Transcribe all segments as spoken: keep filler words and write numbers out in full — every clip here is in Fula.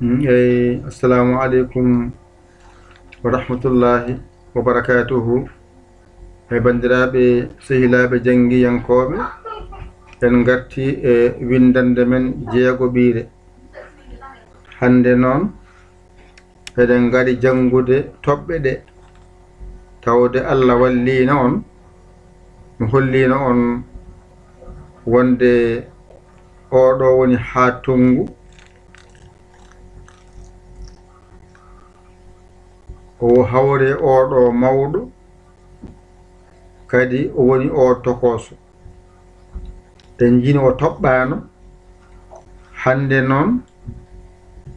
Mm, eyi, assalamu aleykum wa rahmatullahi wa barakatuhu. E banndiraaɓe, sehilaaɓe janngiyankooɓe, en ngarti e winndannde men jeegoɓiire. Hannde noon, eɗen ngari janngude toɓɓe ɗe, tawde Allah walliino on, mi holliino on wonde oo ɗoo woni haatonngu, o hawre oo ɗoo mawɗo, kadi o woni oo tokooso. En njini o toɓɓaano, hannde noon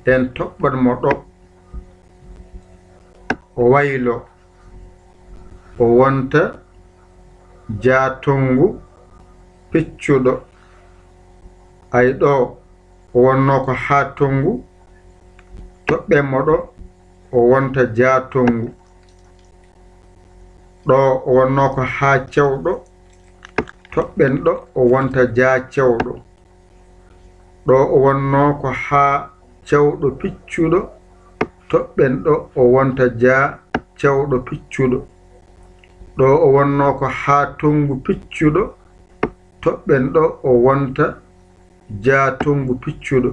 en toɓɓan mo ɗo, o waylo, o wonta jaatonngu piccuɗo. Ay ɗo o wonnoo ko haatonngu, toɓɓen mo ɗo, o wonta jaatonngu. Ɗo o wonnoo ko haa cewɗo, toɓɓen ɗo, o wonta jaa cewɗo. Ɗo o wonnoo ko haa cewɗo piccuɗo, toɓɓen ɗo, o wonta jaa cewɗo piccuɗo. Ɗo o wonnoo ko haatonngu piccuɗo, toɓɓen ɗo, o wonta jaatonngu piccuɗo.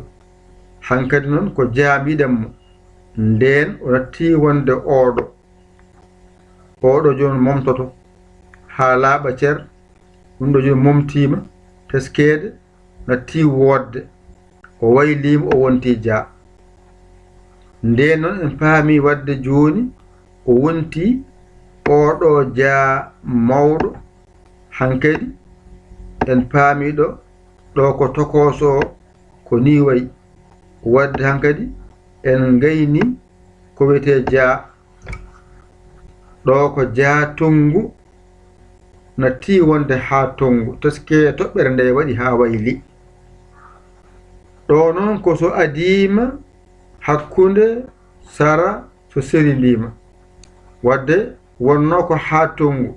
Hankadi noon ko jaa mbiɗen mo. Ndeen o nattii wonde oo ɗo. Oo ɗo jooni momtoto haa laaɓa cer. Ɗum ɗo jooni momtiima teskeede, nattii woodde. O wayliima, o wontii jaa. Ndeen noon en paami wadde jooni o wontii oo ɗo jaa mawɗo. Hankadi en paami ɗo, ɗo ko tokooso o, ko nii wayi. Wadde hankadi en ngayni ko wiyetee jaa. Ɗo ko jaatonngu, nattii wonde haatonngu, teskee toɓɓere nde waɗi haa wayli. Ɗo noon ko so adiima hakkunde sara so serindiima. Wadde wonnoo ko haatonngu,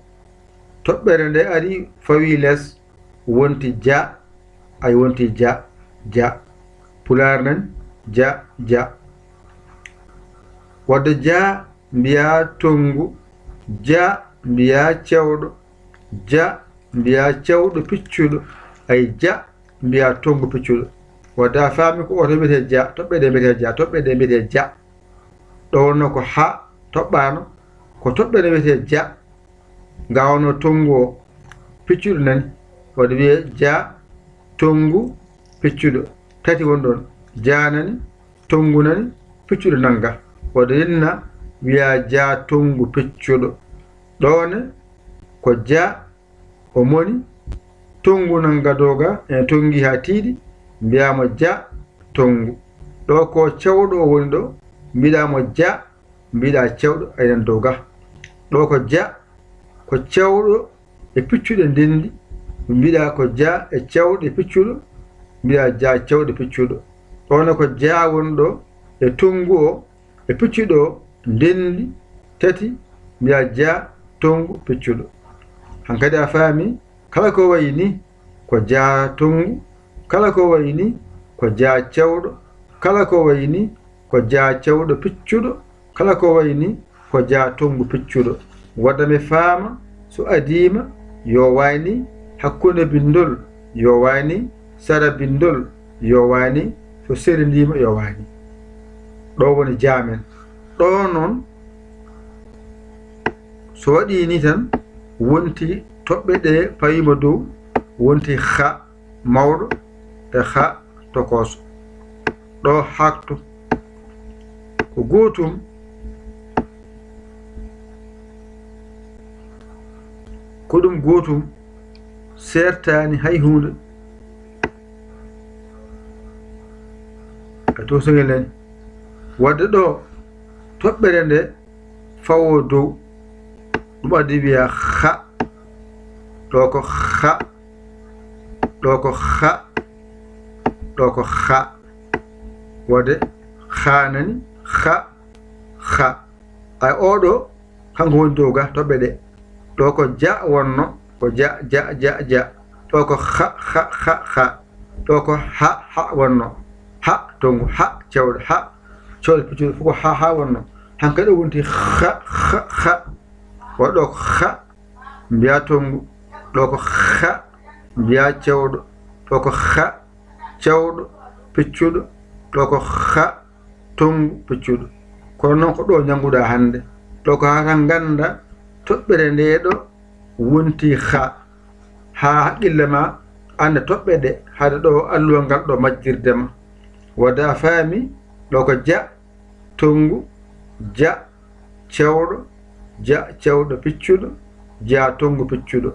toɓɓere nde ari fawii les, wonti ja, ay wonti ja, ja. Pulaar nani, ja, ja. Wadde ja mbiyaa tonngu, ja mbiyaa cewɗo, ja mbiyaa cewɗo piccuɗo, ay ja mbiyaa tonngu piccuɗo. Wadde a faami ko oto wiyetee ja, toɓɓe ɗe mbiyetee ja, toɓɓe ɗe mbiyetee ja. Ɗo wonnoo ko ha toɓɓaano, ko toɓɓe ɗe wiyetee ja. Nga wonnoo tonngu o, piccuɗo nani, wadde wiyee ja, tonngu, piccuɗo. Tati woni ɗoon, ja nani, tonngu nani, piccuɗo nannga. Wadde ɗiin na wiyaa ja tonngu piccuɗo. Ɗo ne ko ja o moni, tonngu nannga dow ga, ene tonngi haa tiiɗi, mbiyaa mo ja tonngu. Ɗo ko cewɗo o woni ɗo, mbiɗaa mo ja, mbiɗaa cewɗo, ay nan dow ga. Ɗo ko ja, ko cewɗo e piccuɗo ndenndi, mbiɗaa ko ja e cewɗo e piccuɗo, mbiɗaa ja cewɗo e piccuɗo. Ɗo ne ko ja woni ɗo e tonngu o, e piccuɗo o, ndenndi tati, mbiyaa ja tonngu piccuɗo. Hankadi a faami, kala ko wayi ni ko ja tonngu, kala ko wayi ni ko ja cewɗo, kala ko wayi ni ko ja cewɗo piccuɗo, kala ko wayi ni ko ja tonngu piccuɗo. Wadda mi faama, so adiima, yo waay ni hakkunde binndol, yo waay ni sara binndol, yo waay ni so serindiima, yo waay ni. Ɗo woni ja men. Ɗo noon, so waɗii ni tan, wonti toɓɓe ɗe pawiima dow, wonti ha mawɗo e ha tokooso. Ɗo haakto ko gootum, ko ɗum gootum, seertaani hay huunde. A to sengel nani. Wadde ɗo toɓɓere nde fawo dow, ɗum addi wiya ha. Ɗo ko ha, ɗo ko ha, ɗo ko ha. Wadde ha nani, ha, ha. Ay, oo ɗo, kanko woni dow ga toɓɓe ɗe. Ɗo ko ja wonno, ko ja, ja, ja, ja. Ɗo ko ha, ha, ha, ha. Ɗo ko ha, ha wonno. Ha, tonngu, ha, cewɗo, ha. cewɗo piccuɗo fof ko ha, ha wonno. Hankadi o wonti ha, ha, ha. Waɗi ɗo ko ha, mbiya tonngu. Ɗo ko ha, mbiya cewɗo. Ɗo ko ha, cewɗo piccuɗo. Ɗo ko ha, tonngu piccuɗo. Kono noon ko ɗo njannguɗaa hannde. Ɗo ko haa tan ngannda toɓɓere nde ɗo wonti ha. Haa haqqille ma annda toɓɓe ɗe, hade ɗo alluwal ngal ɗo majjirde ma. Wadde a faami, ɗo ko ja, tonngu, ja, cewɗo, ja, cewɗo piccuɗo, ja, tonngu piccuɗo.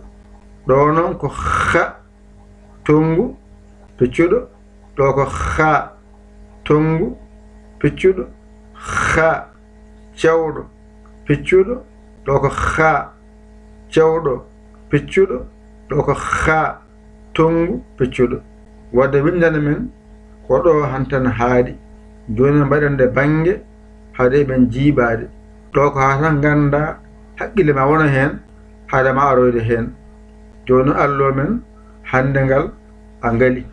Ɗo noon ko ha, tonngu piccuɗo. Ɗo ko ha, tonngu piccuɗo. Ha, cewɗo piccuɗo. Ɗo ko ha, cewɗo piccuɗo. Ɗo ko ha, tonngu piccuɗo. Wadde winndana men ko ɗo hantan haaɗi. Jooni mbaɗen nde bannge hade men jiiɓaade. Ɗo ko haa tan ngannda haqqille ma wona heen, hade ma aroyde heen. Jooni allo men hannde ngal a ngali.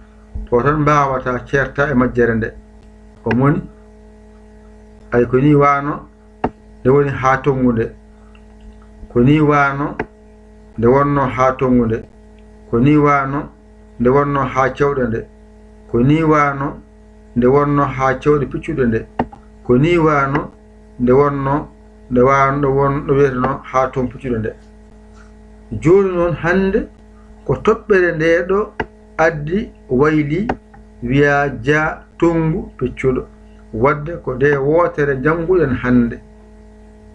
To tan mbaawata ceerta e majjere nde. O moni, ay ko ni waano, nde woni haa tonngu nde. Ko ni waano, nde wonno haa tonngu nde. Ko ni waano, nde wonno haa cewɗe nde. Ko ni waano, nde wonno haa cewɗe piccuɗe nde. Ko ni waano, nde wonno, nde waano, ɗo won, ɗo wiyeteno haa tonngu piccuɗe nde. Jooni noon hannde ko toɓɓere nde ɗo addi wayli wiya ja tonngu piccuɗo. Wadde ko nde wootere njannguɗen hannde.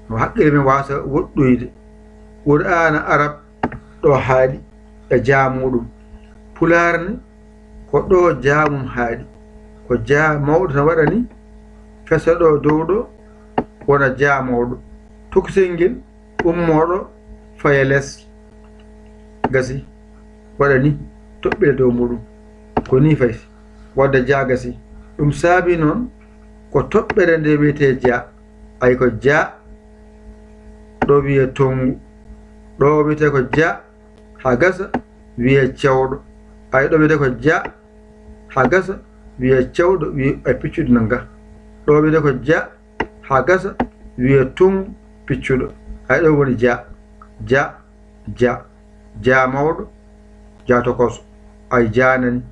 No haqqille men waasa woɗɗoyde. Qur'aana Arab ɗo haaɗi e ja muɗum. Pulaar ne ko ɗo ja mum haaɗi. Ko ja mawɗo tan waɗani, fesa ɗo dow ɗo wona ja mawɗo. Tokosel ngel ummoɗo faye les. Gasi. Waɗani toɓɓere dow muɗum. Ko ni fayti. Wadde ja gasi. Ɗum saabi noon ko toɓɓere nde wiyetee ja. Ay ko ja, ɗo wiyee tonngu. Ɗo wiyetee ko ja, haa gasa, wiyee cewɗo. Ay ɗo wiyetee ko ja, haa gasa, wiyee cewɗo, wi-, ay piccuɗo nan ga. Ɗo wiyetee ko ja, haa gasa, wiyee tonngu piccuɗo. Ay ɗo woni ja, ja, ja, ja mawɗo, ja tokoso. Ay ja nani,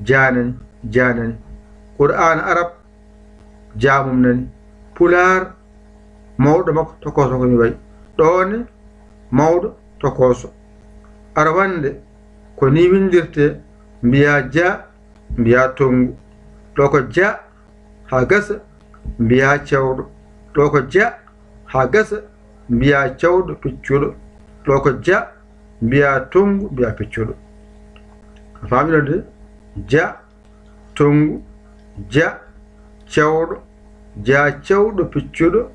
ja nani, ja nani. Qur'aana Arab, ja mum nani. Pulaar, mawɗo makko, tokoso ko ni wayi. Ɗo ne, mawɗo, tokoso. Arawande, ko ni winndirtee, mbiyaa ja, mbiyaa tonngu. Ɗo ko ja, haa gasa, mbiyaa cewɗo. Ɗo ko ja, haa gasa, mbiyaa cewɗo piccuɗo. Ɗo ko ja, mbiyaa tonngu, mbiyaa piccuɗo. A faami ɗo de? Ja, tonngu, ja, cewɗo, ja, cewɗo piccuɗo,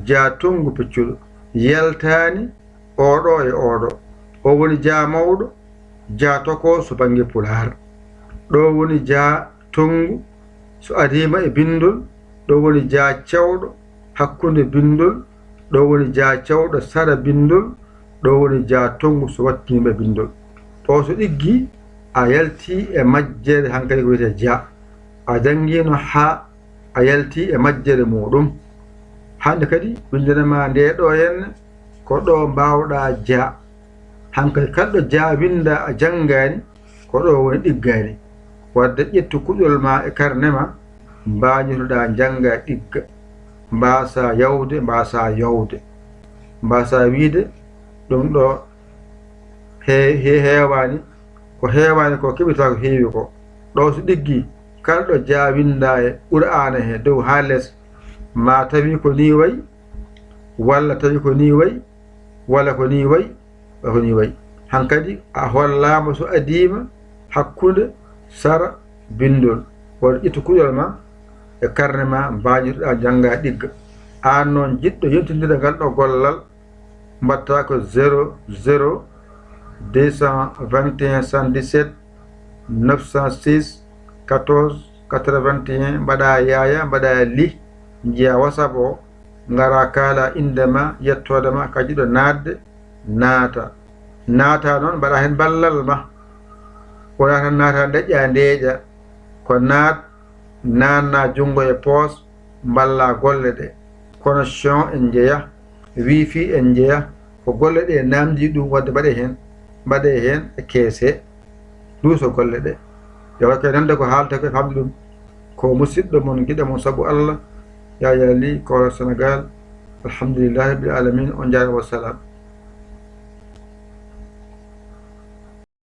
ja, tonngu piccuɗo. Yaltaani oɗo e oɗo. O woni ja mawɗo, ja tokoso bannge Pulaar. Ɗo woni ja tonngu, so adiima e binndol, ɗo woni ja cewɗo hakkunde binndol, ɗo woni ja cewɗo sara binndol, ɗo woni ja tonngu so wattiniima e binndol. Ɗo so ɗiggi, a yalti e majjere hankadi ko wiyetee ja. A janngiino haa a yalti e majjere muɗum. Hannde kadi winndana ma nde ɗo henne, ko ɗo mbaawɗaa ja. Hankadi kala ɗo ja winnda a janngaani, ko ɗo woni ɗiggaani. Wadde ƴettu kuɗol ma e karne ma, mbaajotoɗaa njannga ɗigga. Mbaasa yawde, mbaasa yawde. Mbaasa wiide ɗum ɗo he-, he-, heewaani, ko heewaani ko keɓitaa ko heewi ko. Ɗo so ɗiggi, kala ɗo ja winnda e Qur'aana he dow haa les, ma tawi ko ni wayi, walla tawi ko ni wayi, walla ko ni wayi, walla ko ni wayi. Hankadi a hollaama so adiima hakkunde sara binndol. Walla ƴettu kuɗol ma e karne ma, mbaajotoɗaa njannga ɗigga. Aan noon jiɗɗo yentindira ngal ɗo gollal, mbaɗtaa ko zéro zéro deux cent vingt et un soixante-dix-sept neuf cent six quatorze quatre-vingt-un, mbaɗa yaaya, mbaɗa li, njiya WhatsApp o, ngara kaala innde ma, yettoode ma, ka jiɗɗo naatde, naata. Naata noon, mbaɗa heen ballal ma. Wonaa tan naata ndeƴƴa ndeeƴa. Ko naat, naatna junngo e poos, mballa golle ɗe. Connexion en njeya, wifi en njeya, ko golle ɗe namdi ɗum, wadde mbaɗe heen, mbaɗe heen e keese, duuso golle ɗe. Yo waɗ koye nande ko haalta ko e famde ɗum. Ko musidɗo mon, giɗo mon sabu Allah, Yaya Ly, Kooro Sénégal. Alhamdulillahi rabbil alamin, on njaaraama, wassalam.